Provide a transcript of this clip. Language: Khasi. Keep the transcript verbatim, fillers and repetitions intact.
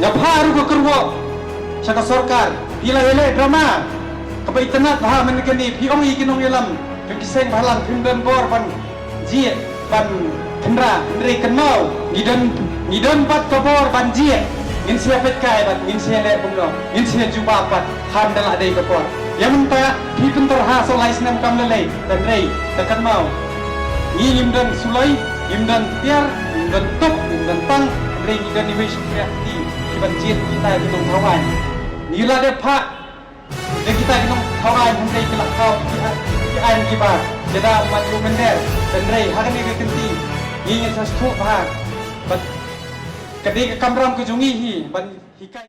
Nga phah ruh ka kyrwoh sha ka sorkar, phi la ïaleh drama kaba itynnad bha mynne kane. Phi ong ïa ki nongïalam jong ki seng bhalang phim don bor ban jied ban khynra, hynrei kynmaw, ngi don, ngi don pat ka bor ban jied. Ngin sa peit kai bad ngin sa leh kumno, ngin sa jubab pat. Hynda la dei ka por. Ïa mynta phi pynthor ha sawlai snem kam lei lei, hynrei da kynmaw, ngi ngim don suloi, ngim don tiar, ngim don tup, ngim don tang, hynrei ngi don iwei shiphrang kti ki ban jied kita ki nongthaw aiñ. Ngi la dep phah da kita ki nongthaw aiñ, hynrei ki la thaw ki aiñ kiba, ki da man ïoh mynder. Hynrei ha kane ka kynti ngi ngin sa sngewthuh bha bad ka dei ka kamram ka jong ngi hi ban hikai.